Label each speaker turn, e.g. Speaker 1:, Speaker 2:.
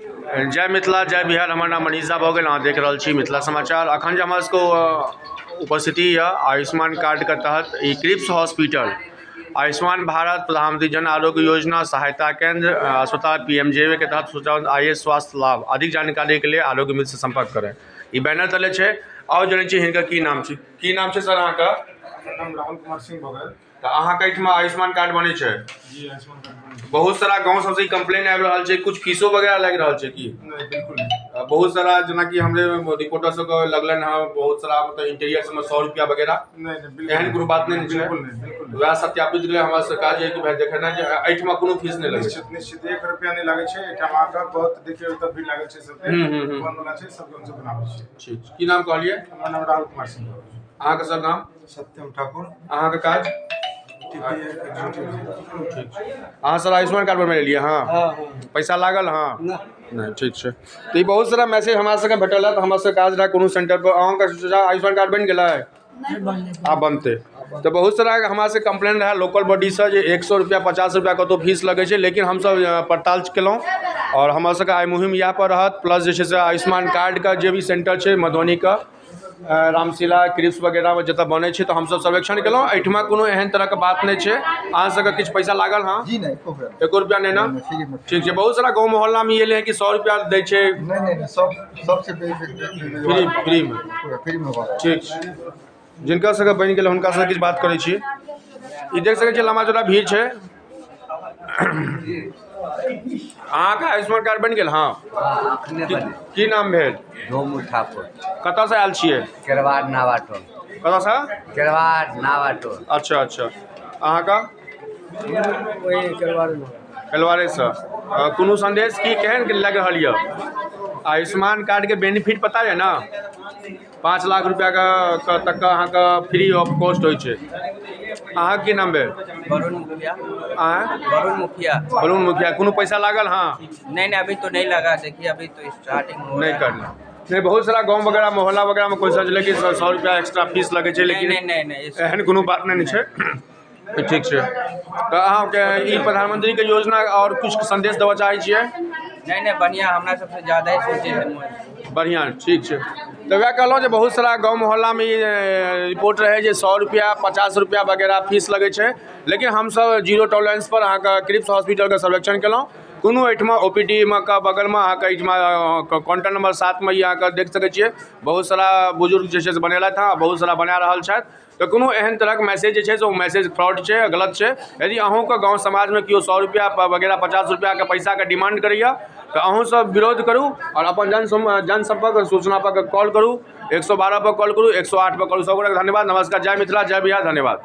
Speaker 1: जय मिथिला जय बिहार। हमर नाम मनीषा भऽ गेल। अहाँ देख रहल छी मिथिला समाचार। अखन जे हमरा सबके उपस्थिति यऽ आयुष्मान कार्डके तहत ई क्रिप्स हॉस्पिटल, आयुष्मान भारत प्रधानमंत्री जन आरोग्य योजना सहायता केंद्र अस्पताल पीएमजेवी के तहत सुचारू I S स्वास्थ्य लाभ। अधिक जानकारी के लिए आरोग्य मित्र से संपर्क करें। ई बैनर तले छै। आओर जनै छी हिनकर की नाम छै? की नाम छै सर अहाँके?
Speaker 2: नाम राहुल कुमार सिंह भऽ गेल।
Speaker 1: तऽ अहाँके एहिठमा आयुष्मान कार्ड बनै छै?
Speaker 2: जी, आयुष्मान कार्ड बनै छै।
Speaker 1: बहुत सारा गाँव सबसँ ई कंप्लेन आबि रहल छै, कुछ फीसो वगैरह लागि रहल छै की?
Speaker 2: नहि, बिल्कुल नहि।
Speaker 1: बहुत सारा जेनाकि हमरे रिपोर्टर सबके लगलनि हँ, बहुत सारा मतलब इंटीरियर सबमे 100 रुपया वगैरह।
Speaker 2: नहि नहि, बिल्कुल।
Speaker 1: एहन कोनो बात नहि छै?
Speaker 2: बिल्कुल नहि, बिल्कुल नहि।
Speaker 1: वएह सत्यापित गेलै हमरा सरकार जे कि भाई देखेनाइ जे एहिठमा कोनो फीस नहि लगै छै।
Speaker 2: निश्चित निश्चित, 1 रुपया नहि लागै छै एहिठाम। अहाँके बहुत देखियौ तऽ भीड़ लागल छै सबके।
Speaker 1: हम्म, हम्म, हम्म।
Speaker 2: बन वाला छै सबके, हमसब बनाबै छियै।
Speaker 1: ठीक छै। की नाम कहलियै?
Speaker 2: हमर नाम राहुल कुमार सिंह भऽ गेल।
Speaker 1: अहाँके सर नाम?
Speaker 2: सत्यम ठाकुर।
Speaker 1: अहाँके काज?
Speaker 2: TP executive.
Speaker 1: ठीक छै। अहाँ सर आयुष्मान कार्ड बनबे लेलियै? हँ। पैसा लागल? हँ नहि। ठीक छै। तऽ ई बहुत सारा मैसेज हमरा सबके भेटल है, तऽ हमरा सबके काज रहए कोनो सेंटर पर। अहाँके आयुष्मान कार्ड बनि गेलै? आब बनतै। तऽ बहुत सारा हमरा सबके कंप्लेन रहए लोकल बॉडीसँ जे 100 रुपया 50 रुपया कतहु फीस लगै छै, लेकिन हमसब पड़ताल केलहुँ आओर हमर सबके आइ मुहिम इएह पर रहत। प्लस जे छै से आयुष्मान कार्डके जे भी सेंटर छै मधुबनीके रामशिला क्रिप्स वगैरहमे जतऽ बनै छै, तऽ हमसब सर्वेक्षण केलहुँ। एहिठमा कोनो एहन तरहके बात नहि छै। अहाँ सबके किछु पैसा लागल? हँ?
Speaker 3: जी नहीं, एको रुपया।
Speaker 1: एको रुपया नहि ने?
Speaker 3: फ्री में।
Speaker 1: ठीक छै। बहुत सारा गाँव मोहल्लामे ई एलै हँ कि 100 रुपया दै छै।
Speaker 3: नहीं नहीं नहीं, सब सबसे
Speaker 1: फ्री फ्रीमे।
Speaker 3: पूरा फ्री में हुआ।
Speaker 1: ठीक छै। जिनका सबके बनि गेलै हुनका सबके किछु बात करै छी। ई देख सकै छियै लम्बा चौड़ा भीड़ छै। अहाँके आयुष्मान कार्ड बनि गेल? हँ।
Speaker 4: अखने बने।
Speaker 1: की नाम भेल?
Speaker 4: धोमू ठाकुर।
Speaker 1: कतऽसँ आयल छियै?
Speaker 4: केरवार नावाटोल।
Speaker 1: कतऽसँ?
Speaker 4: केरवार नावाटोल।
Speaker 1: अच्छा अच्छा। अहाँके? केलवारेसँ। कोनो संदेश की केहन लागि रहल यऽ? आयुष्मान कार्डके बेनिफिट पता यऽ ने? 5 लाख रुपयाके तक अहाँके फ्री ऑफ कॉस्ट होइ छै। अहाँके की नाम भेल?
Speaker 5: वरुण मुखिया।
Speaker 1: अहाँ?
Speaker 5: वरुण मुखिया।
Speaker 1: वरुण मुखिया। कोनो पैसा लागल? हँ?
Speaker 5: नहीं नहीं, अभी तो नहीं लगा। देखिए, अभी तो स्टार्टिंग हो
Speaker 1: नहि
Speaker 5: रहा है।
Speaker 1: करना नहि। बहुत सारा गाँव वगैरह मोहल्ला वगैरहमे कोइ सोचलै कि 100 रुपया एक्स्ट्रा फीस लगै छै, लेकिन
Speaker 5: नहीं नहीं नहीं।
Speaker 1: एहन कोनो बात नहि ने छै। ठीक छै। तऽ अहाँके ई प्रधानमंत्रीके योजना आओर किछु संदेश देबऽ चाहै छियै?
Speaker 5: नहीं नहीं, बढ़िया। हमरा सबसे ज़्यादा ही सोचे है मोदी।
Speaker 1: बढ़िआँ। ठीक छै। तऽ वएह कहलहुँ जे बहुत सारा गाँव मोहल्लामे ई रिपोर्ट रहै जे 100 रुपया 50 रुपया वगैरह फीस लगै छै, लेकिन हमसब जीरो टॉलरेंस पर अहाँके क्रिप्स हॉस्पिटलके सर्वेक्षण केलहुँ। कोनो एहिठमा ओ पी डी मे के बगलमे अहाँके एहिठमा काउंटर नंबर 7 मे ई अहाँके देख सकै छियै, बहुत सारा बुजुर्ग जे छै से बनेलथि हँ, बहुत सारा बना रहल छथि। तऽ कोनो एहन तरहक मैसेज जे छै से ओ मैसेज फ्रॉड छै, गलत छै। यदि अहूँके गाँव समाजमे केओ 100 रुपया वगैरह 50 रुपयाके पैसाके डिमांड करैए तऽ अहूँसब विरोध करू आओर अपन जनसम्पर्क सूचना पर कॉल करू, 112 पर कॉल करू, 108 पर करू। सब गोटाके धन्यवाद, नमस्कार, जय मिथिला, जय बिहार, धन्यवाद।